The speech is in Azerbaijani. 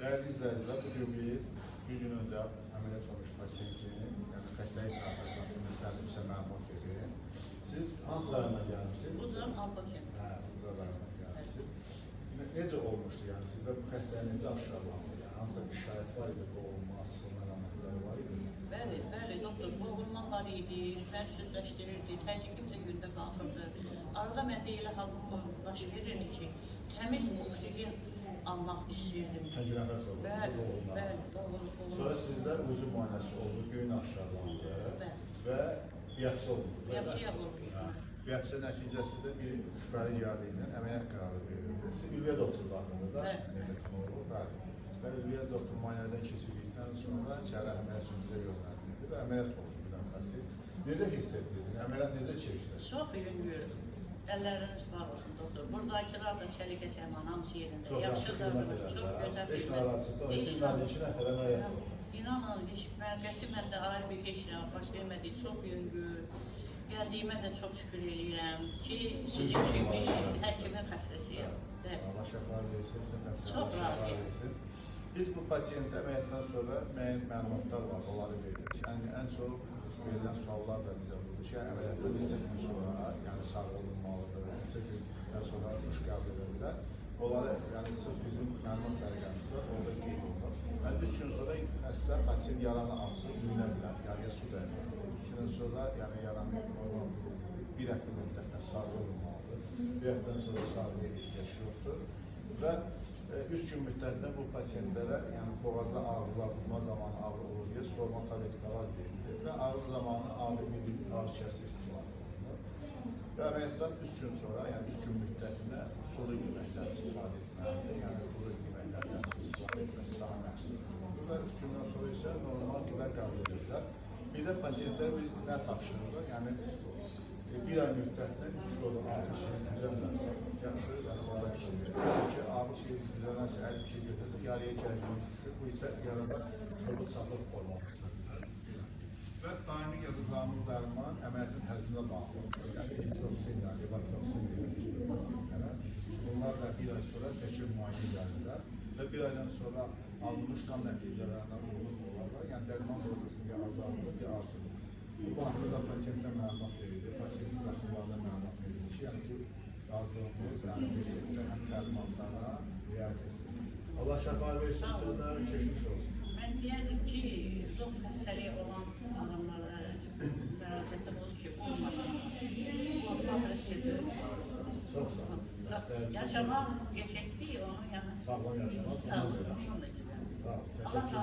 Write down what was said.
Değerli izleyiciler, bugün biz bir gün önce ameliyat olmuş pasiyentin, yani xəstəlik prosesi haqqında sizə məlumat verin. Siz hansı rayondan gəlmisiniz? Uzun Alpakent. Hə, Ucar rayonundan gəlmisiniz. Necə olmuşdu, yəni sizdə bu xəstəlik necə aşkarlandı? Yəni hansısa bir şikayət var idi, boğulma, sıxılma əlamətləri var idi? Bəli, bəli, doktor, boğulma var idi, mən süzləşdirirdi, təzyiqim də gündə qalxırdı. Arada məndə elə hal baş verirdi ki, təmiz oksigen almaq istəyirdim. Təngi nəfəs olurdu, Bəli, boğulma. bəli, boğulma. Sonra sizdə uzu müayinəsi oldu, göyün aşkarlandı Bəli. və biopsi oldu. Biopsiya oldu. Hə. Biopsiya nəticəsində bir şübhəli gəldiyindən əməliyyat qərarı verildi. Siz Ülviyə doktor baxımında da Bəli. oldu, bəli. Və Ülviyə doktor müayinədən keçirdikdən sonra cərrah əməliyyat üçün bizə yönləndirildi və əməliyyat oldu bir. Necə hiss etdiniz? Əməliyyat necə keçdi? Çox yüngül. Əlləriniz var olsun doktor. Buradakılar da səliqə səman, hamısı yerində. Çox Yaxşı yaxşı davranır, xidmət çox edərlər. gözəl Heç xidmət. narahatsız olmadı. Heç Bilmədi ki, nəfər əməliyyat oldu. İnanın, heç mən qəti məndə ayrı bir heç nə baş vermədi. Çox yüngül. Gəldiyimə də çox şükür eləyirəm ki, sizin kimi həkimin xəstəsiyəm. Bəli. Allah şəfa versin, Çox Allah şəfa razıyam. versin. Biz bu pasiyentə əməliyyatdan sonra müəyyən məlumatlar var, onları veririk. Yəni ən çox verilən suallar da bizə budur ki, yəni əməliyyatdan neçə gün sonra, yəni sağ olunmalıdır, neçə gündən sonra duş qəbul edə bilər. Onları, yəni sırf bizim məlumat vərəqəmiz var, orada qeyd olunur. Yəni 3 gün sonra xəstə pasiyent yaranı açıb yuyuna bilər, yarıya su dəymir. 3 gündən sonra yəni yaranı normal bir həftə müddətinə sağ olunmalıdır. Bir həftədən sonra sağlığa ehtiyac yoxdur. Və 3 gün müddətində bu pasiyentlərə, yəni boğazda ağrılar, udma zamanı ağrı olur deyə sorma tabletkalar verilir və ağrı zamanı ağrı bildiyimiz ağrı kəsici istifadə olunur. Və əməliyyatdan 3 gün sonra, yəni 3 gün müddətində sulu yeməklər istifadə etməlidir. Yəni quru yeməklərdən istifadə etməsi daha məqsədli olur. Və 3 gündən sonra isə normal qida qəbul edirlər. Bir də pasiyentlərə biz nə tapşırırıq? Yəni bir ay müddətində 3 kilodan artıq şey düzəlməsə yaxşı, yəni onlara fikir verilir. Çünki ağır şey düzəlməsə, əl bir şey götürür, yarıya gərginlik düşür. Bu isə yarada şobu çapıq formalaşdırır. Və daimi yazacağımız dərman əməliyyatın həzminə bağlıdır. Yəni eltroksin, levotroksin verilir bu pasiyentlərə. Bunlar da bir ay sonra təkrar müayinə gəlirlər və bir aydan sonra alınmış qan nəticələrindən uyğun olaraq, yəni dərman dozasını ya azaldır, ya artırır. Bu haqda da pasiyentə məlumat verilir, pasiyentin yaxınlarına məlumat verilir ki, yəni bu yazdığımız, yəni reseptə həm dərmanlara riayət etsin. Allah şəfa versin sizə də, keçmiş olsun. Mən deyərdim ki, çox xəstəliyi olan adamlara müraciətim odur ki, olmasın. Qorxma presidir. Çox sağ olun. Yaşamaq qəşəngdir, onun yanı. Sağlam yaşamaq, Sağ ondan olun, da yaxşı. ondan da gözəl. Sağ olun. Allah Təşəkkür.